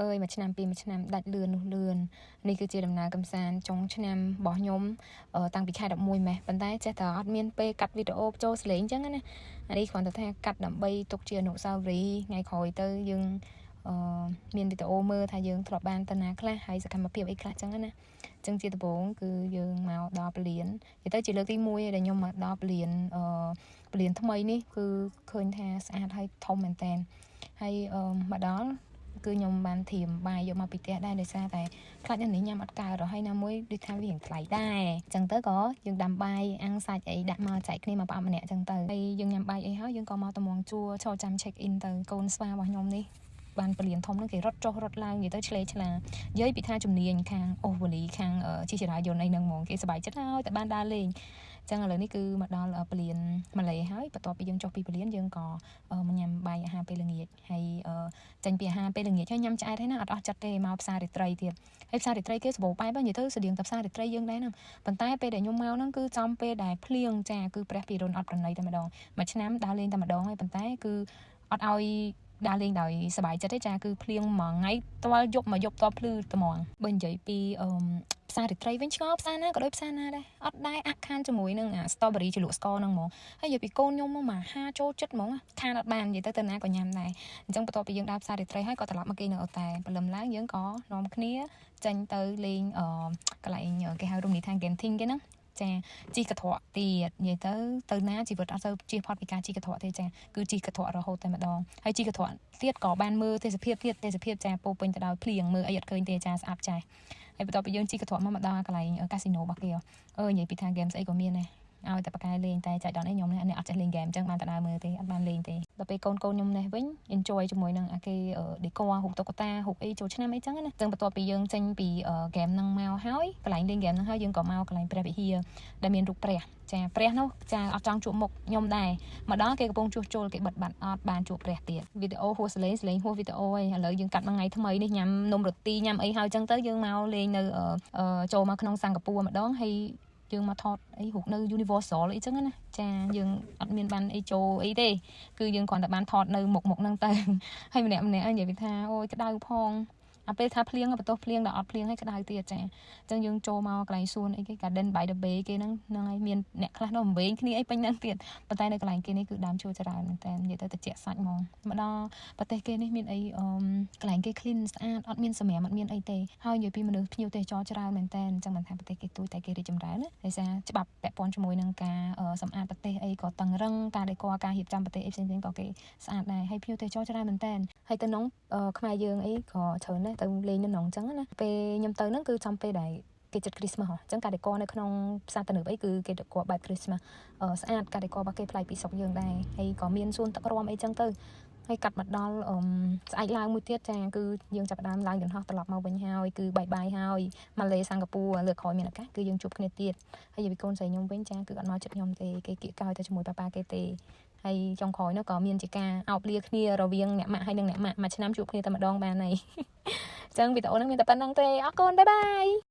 អើយមួយឆ្នាំពីរមួយឆ្នាំដាច់លឿននោះលឿននេះគឺជាដំណើរកំសាន្តចុងឆ្នាំរបស់ខ្ញុំតាំងពីខែ11ម៉េះប៉ុន្តែចេះតែអត់មានពេលកាត់វីដេអូចូលសលេងអញ្ចឹងណាអានេះគ្រាន់តែថាកាត់ដើម្បីទុកជាអនុស្សាវរីយ៍ថ្ងៃក្រោយទៅយើងអឺមានវីដេអូមើលថាយើងធ្លាប់បានទៅណាខ្លះហើយសកម្មភាពអីខ្លះអញ្ចឹងណាអញ្ចឹងជាដំបូងគឺយើងមកដល់ពលាននិយាយទៅជាលើកទី1ដែលខ្ញុំមកដល់ពលានអឺពលានថ្មីនេះគឺឃើញថាស្អាតហើយធំមែនតើហើយអឺមកដល់គឺខ្ញុំបានត្រៀមបាយយកមកពីផ្ទះដែរដោយសារតែខ្លាចនៅនេះញ៉ាំអត់កើតហើយណាមួយដូចថាវារៀងថ្លៃដែរអញ្ចឹងទៅក៏យើងដាំបាយអាំងសាច់អីដាក់មកចែកគ្នាមកប្រអប់ម្នាក់អញ្ចឹងទៅហើយយើងញ៉ាំបាយអីហើយយើងក៏មកតម្រង់ជួរឈរចាំ check in ទៅកូនស្វារបស់ខ្ញុំនេះបានពលានធំហ្នឹងគេរត់ចុះរត់ឡើងនិយាយទៅឆ្លេឆ្លានិយាយពីថាជំនាញខាងអូសវលីខាងជិះចរាយន្តអីហ្នឹងហ្មងគេសប្បាយចិត្តហើយតែបានដើរលេងចឹងឥឡូវនេះគឺមកដល់ពលានម៉ាឡេហើយបន្ទាប់ពីយើងចុះពីពលានយើងក៏មកញ៉ាំបាយអាហារពេលល្ងាចហើយចេញពីអាហារពេលល្ងាចហើយញ៉ាំឆ្អែតហើយណាអត់អស់ចិត្តទេមកផ្សាររាត្រីទៀតហើយផ្សាររាត្រីគេសម្បូរបែបនិយាយទៅស្តៀងតែផ្សាររាត្រីយើងដែរហ្នឹងប៉ុន្តែពេលដែលខ្ញុំមកហ្នឹងគឺចំពេលដែលភ្លៀងចាគឺព្រះពិរុណអត់ប្រណីតែម្ដងមួយឆ្នាំដើរលេងតែម្ដងហើយប៉ុន្តែគឺអត់ឲ្យដើរលេងដោយសប្បាយចិត្តទេចាគឺភ្លៀងមួយថ្ងៃទាល់យប់មកយប់ទាល់ភ្លឺត្មងបើនិយាយពីអឺផ្សាររាត្រីវិញឆ្ងល់ផ្សារណាក៏ដូចផ្សារណាដែរអត់ដែរអាក់ខានជាមួយនឹងអា strawberry ជ្រលក់ស្ករហ្នឹងហ្មងហើយនិយាយពីកូនខ្ញុំមកមកហាចូលចិត្តហ្មងខានអត់បាននិយាយទៅទៅណាក៏ញ៉ាំដែរអញ្ចឹងបន្ទាប់ពីយើងដើរផ្សាររាត្រីហើយក៏ត្រឡប់មកគេនៅអូតែព្រលឹមឡើងយើងក៏នាំគ្នាចេញទៅលេងអឺកន្លែងគេហៅរមណីយដ្ឋាន Genting គេហ្នឹងចាជិះកន្ត្រកទៀតនិយាយទៅទៅណាជីវិតអត់សូវជៀសផុតពីការជិះកន្ត្រកទេចាគឺជិះកន្ត្រករហូតតែម្ដងហើយជិះកន្ត្រកទៀតក៏បានមើលទេសភាពទៀតទេសភាពចាពោពេញទៅដោយភ្លៀងមើលអីអត់ឃើញទេចាស្អាតចាស់ហើយបន្ទាប់ពីយើងជិះកន្ត្រកមកមកដល់កន្លែងកាស៊ីណូរបស់គេអឺនិយាយពីថាហ្គេមស្អីក៏មានដែរឲ្យតែបកកែលេងតែចៃដន្យអីខ្ញុំនេះអត់ចេះលេងហ្គេមអញ្ចឹងបានតែដើរមើលទេអត់បានលេងទេដល់ពេលកូនកូនខ្ញុំនេះវិញ enjoy ជាមួយនឹងអាគេ decor រូបតុក្កតារូបអីចូលឆ្នាំអីចឹងណាចឹងបន្ទាប់ពីយើងចេញពីហ្គេមហ្នឹងមកហើយកន្លែងលេងហ្គេមហ្នឹងហើយយើងក៏មកកន្លែងព្រះវិហារដែលមានរូបព្រះចាព្រះនោះចាអត់ចង់ជួបមុខខ្ញុំដែរមកដល់គេកំពុងជួសជុលគេបិទបាត់អត់បានជួបព្រះទៀតវីដេអូហួសសលេងសលេងហួសវីដេអូឯងឥឡូវយើងកាត់មួយថ្ងៃថ្មីនេះញ៉ាំនំរ៉ូទីញ៉ាំអីហើយចឹងទៅយើងមកលេងនៅចូលមកក្នុងសិង្ហបុរីម្ដងហើយយើងមកថតអីរូបនៅ Universal អីចឹងណាចាយើងអត់មានបានអីចូលអីទេគឺយើងគ្រាន់តែបានថតនៅមុខមុខហ្នឹងទៅហើយម្នាក់ម្នាក់និយាយពីថាអូយក្តៅផងអាពេលថាភ្លៀងបន្ទោសភ្លៀងដល់អត់ភ្លៀងហើយក្តៅទៀតចាអញ្ចឹងយើងចូលមកកន្លែងសួនអីគេ Garden by the Bay គេហ្នឹងហ្នឹងហើយមានអ្នកខ្លះនោះវែងគ្នាអីពេញហ្នឹងទៀតប៉ុន្តែនៅកន្លែងគេនេះគឺដើមឈើច្រើនមែនតើនិយាយទៅតិចសាច់ហ្មងមកដល់ប្រទេសគេនេះមានអីអឺកន្លែងគេ clean ស្អាតអត់មានសម្រាមអត់មានអីទេហើយនិយាយពីមនុស្សភ្ញៀវទេសចរច្រើនមែនតើអញ្ចឹងមិនថាប្រទេសគេទូចតែគេរីកចម្រើនណាដោយសារច្បាប់ពាក់ព័ន្ធជាមួយនឹងការសម្អាតប្រទេសអីក៏តឹងរឹងការ decor ការរៀបចំប្រទេសអីផ្សេងៗក៏គេស្អាតដែរហើយភ្ញៀវទេសចរច្រើនមែនតើហើយទៅនោះខ្មែរយើងអីក៏ច្រើនដែរទៅលេងនៅក្នុងអញ្ចឹងណាពេលខ្ញុំទៅហ្នឹងគឺចំពេលដែលគេចិត្ត Christmas ហ៎អញ្ចឹងការ decor នៅក្នុងផ្សារទំនើបអីគឺគេ decor បែប Christmas ស្អាតការ decor របស់គេប្លែកពីស្រុកយើងដែរហើយក៏មានសួនទឹករំអីចឹងទៅហើយកាត់មកដល់ស្អែកឡើងមួយទៀតចាគឺយើងចាប់ផ្ដើមឡើងយន្តហោះត្រឡប់មកវិញហើយគឺbye bye ហើយម៉ាឡេសិង្ហបុរីលើកក្រោយមានឱកាសគឺយើងជួបគ្នាទៀតហើយពីកូនស្រីខ្ញុំវិញចាគឺអត់មកចិត្តខ្ញុំទេគេគៀកកោយតែជាមួយប៉ាប៉ាគេទេហើយចុងក្រោយនោះក៏មានជាការអោបលាគ្នារវាងអ្នកម៉ាក់ហើយនិងអ្នកម៉ាក់មួយឆ្នាំជួបគ្នាតែម្ដងបានហើយអញ្ចឹងវីដេអូហ្នឹងមានតែប៉ុណ្្នឹងទេអរគុណ bye bye.